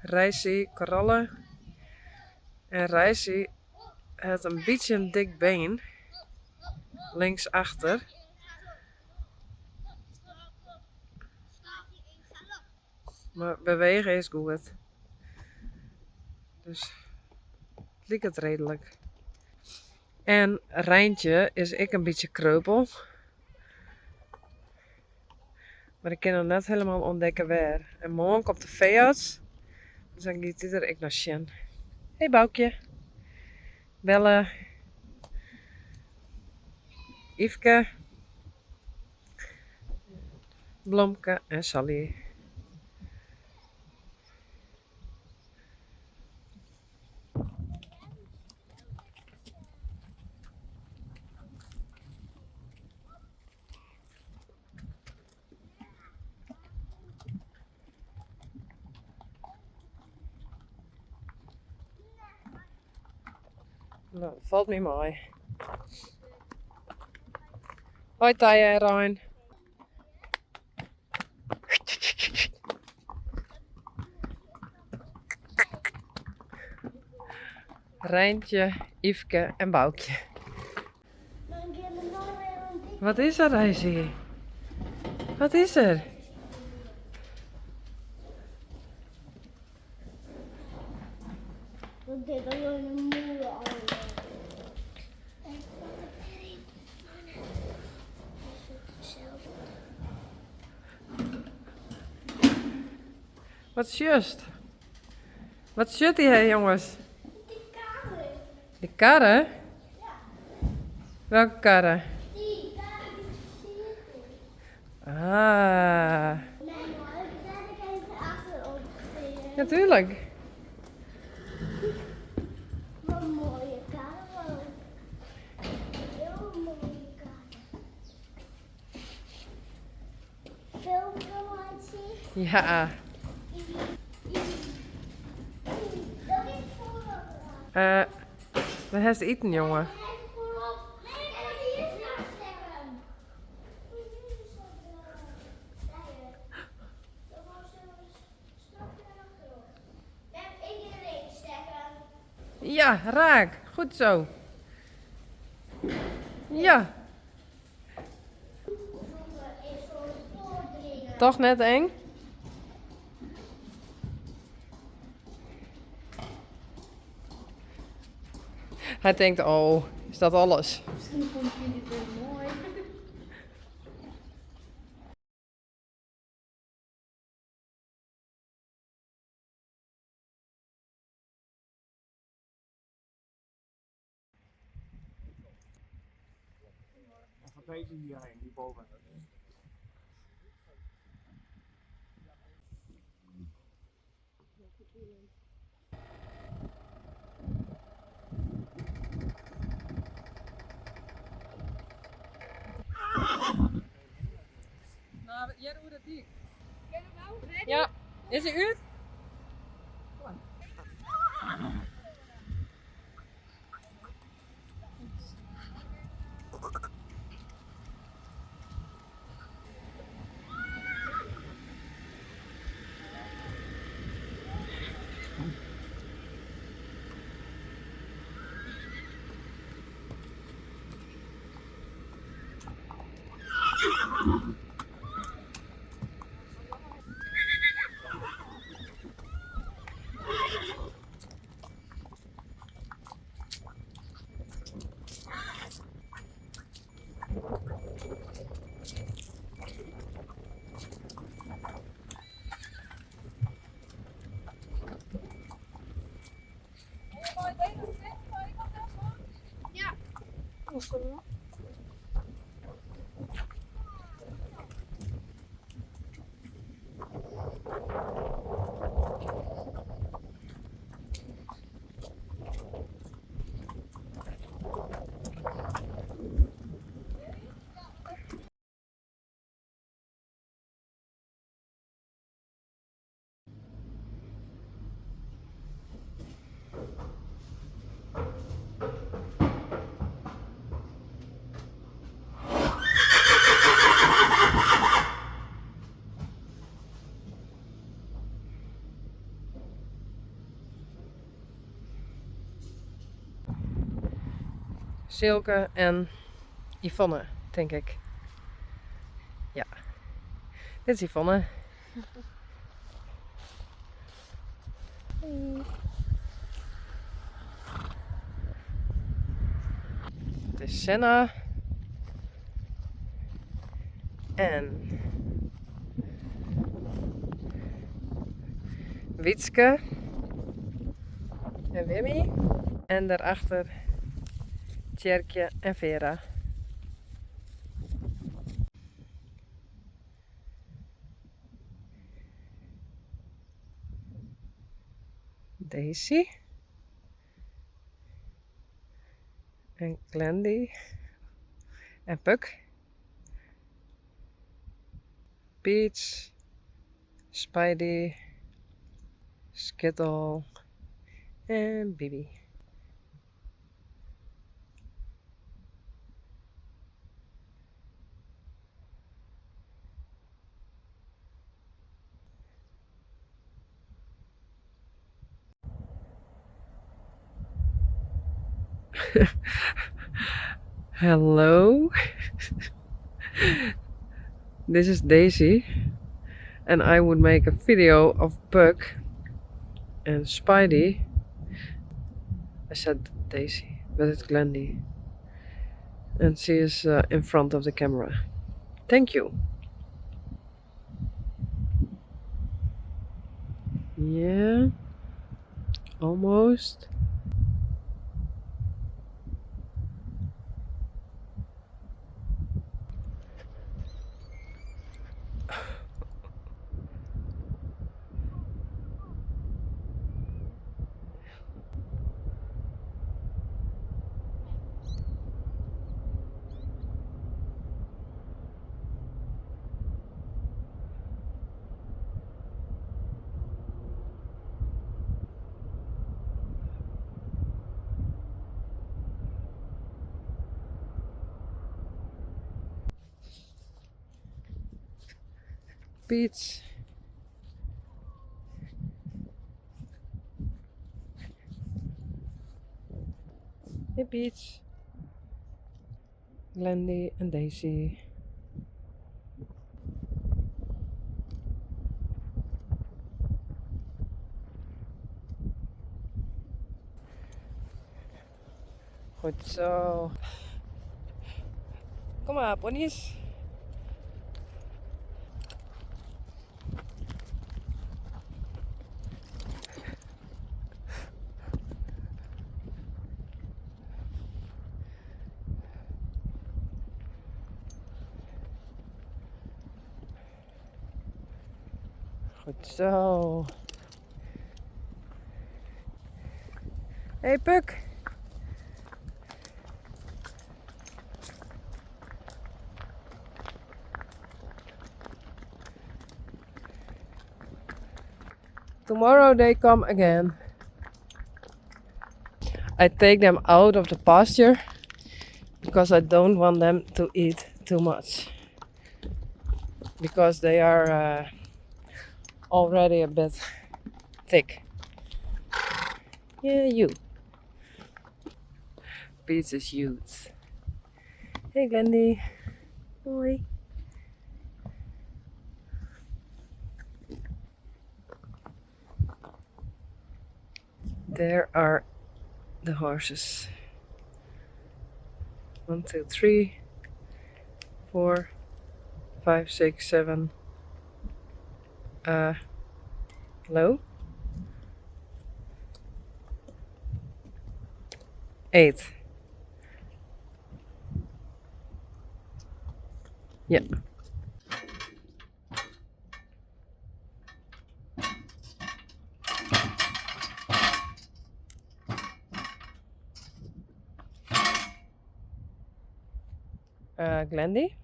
Reisi, Koralle. En Reisi hat in bytsje in dik been, links achter. Mar bewege is goed. Dus it liket reedlik. En Reintje is ek in bytsje kreupel. Mar ik kin noch net helemaal ûntdekke wêr. En moarn komt de feearts, dus dan giet dy der ek nei sjen. Hey Boukje. Belle. Yfke. Blomke en Sally. No, falt my mei. Hoi Tije en Rein. Reintje, Yfke en Boukje. Wat is der, Reisi? Wat is der? Wat sjochst? Wat sjocht dy hè, jonges? De karre. De karre? Ja. Welke karre? Die karre die versierd is. Ah. Nee, maar ik zet ik even achterop. Natuurlijk. Wat een mooie karre ook. Heel mooie karre. Filmpromotie. Ja. Wêr hast iten, jonge? Ja, raak. Goed zo. Ja. Toch net eng? Hy tinkt, oh, is dat alles? Miskien fûn hy dit wol moai. No, hjir oer de dyk. Ja, is hy út? Silke en Yvonne, tink ik. Ja. Dit is Yvonne. Hey. Dit is Senna. En Wietske. En Wimmy. En daarachter Tjerkje en Vera. Daisy. En Glendy. En Puk. Peach. Spidey. Skittle. En Bibi. Hello. This is Daisy, and I would make a video of Puck and Spidey. I said Daisy, but it's Glendy. And she is in front of the camera. Thank you. Yeah, almost. Peach. Hey Peach. Glendy en Daisy. Goed zo. Kom maar, pony's. Goed zo. Hey Puk. Tomorrow they come again. I take them out of the pasture because I don't want them to eat too much. Because they are already a bit thick. Yeah, you. Peach is huge. Hey Glendy. Hoi. There are the horses. 1, 2, 3, 4, 5, 6, 7. Hello? 8. Ja. Glendy?